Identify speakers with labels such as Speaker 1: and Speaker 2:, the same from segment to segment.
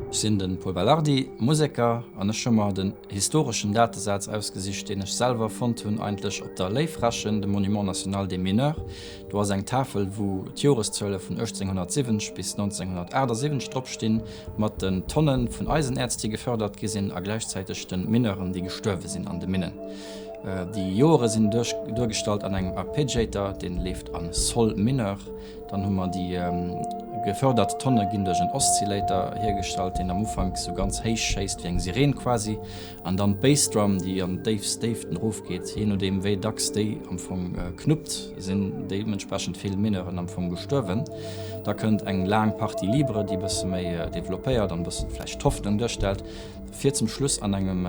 Speaker 1: Ech sinn de Pol Belardi, Museker, an ech hu mer den historeschen Datesaz ausgesicht, deen ech selwer fonnt hunn, eigentlech op der Léiffrächen, dem Monument national des Mineurs. Do ass eng Tafel, wou d'Joreszuele vun 1870 bis 1978 drop stinn, mat den Tonne vun Eisenäerz, déi gefördert gi sinn, a gläichzäiteg de Mineuren, déi gestuerwe sinn an de Minnen. Déi Joere sinn duergestallt an engem Arpeggiator, dee leeft a Sol mineur. Dann hu mer déi gefördert Tonne ginn duerch en Oszillator hiergestallt, deen am Ufank sou ganz héich schéisst, wéi eng Sireen quasi. An dann d'Bassdrum, déi an déifst Déiften erofgeet. Jee nodeem wéi dacks déi am Fong knuppt, sinn deementsprechend vill Mineuren am Fong gestuerwen. Da kënnt eng laang Partie libre, déi e bësse méi developpéiert an e bëssen vläicht d'Hoffnung duerstellt, fir zum Schluss an engem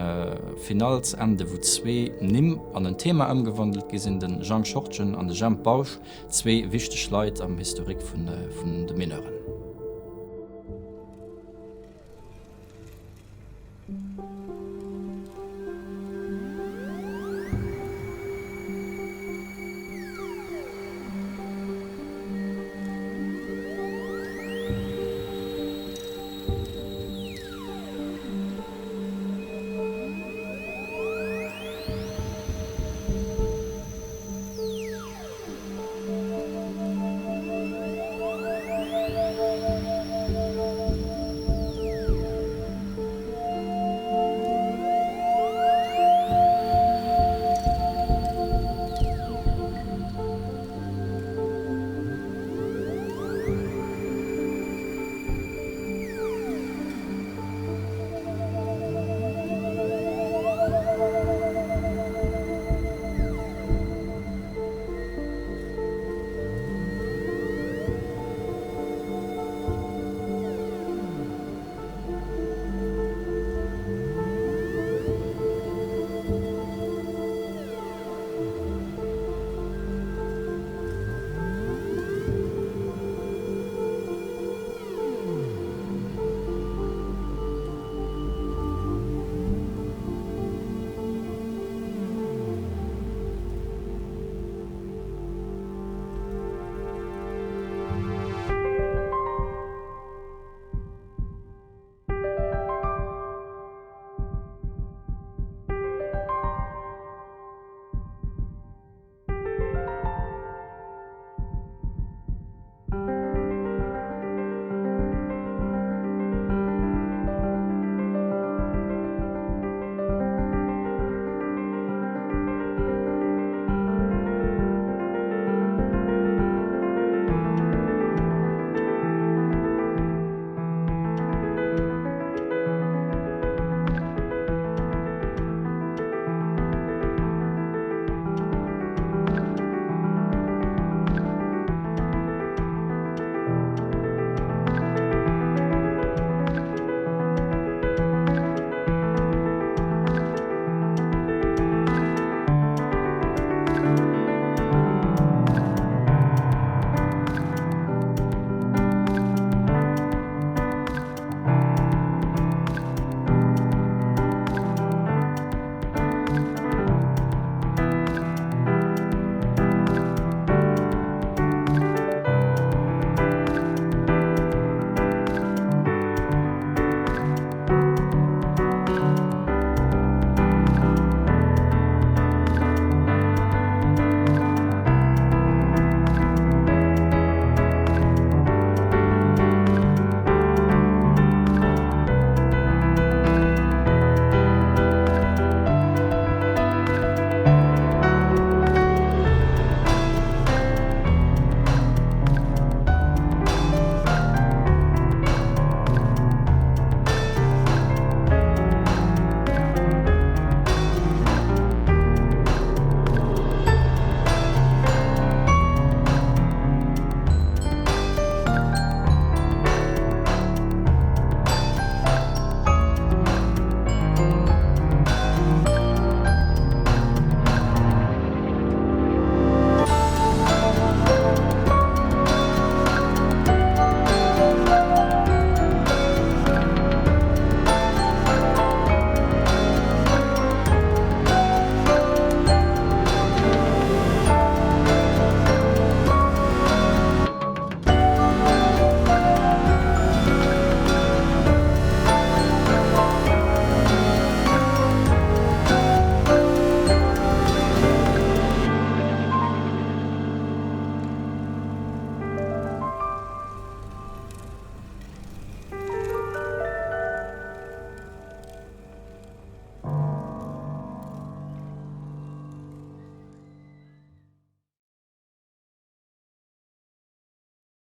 Speaker 1: Finale ze enden, wou zwee Nimm an en Thema ëmgewandelt gi sinn, de Jang Schortgen an de Jemp Bausch, zwee wichteg Leit am Historique vun de Mineuren.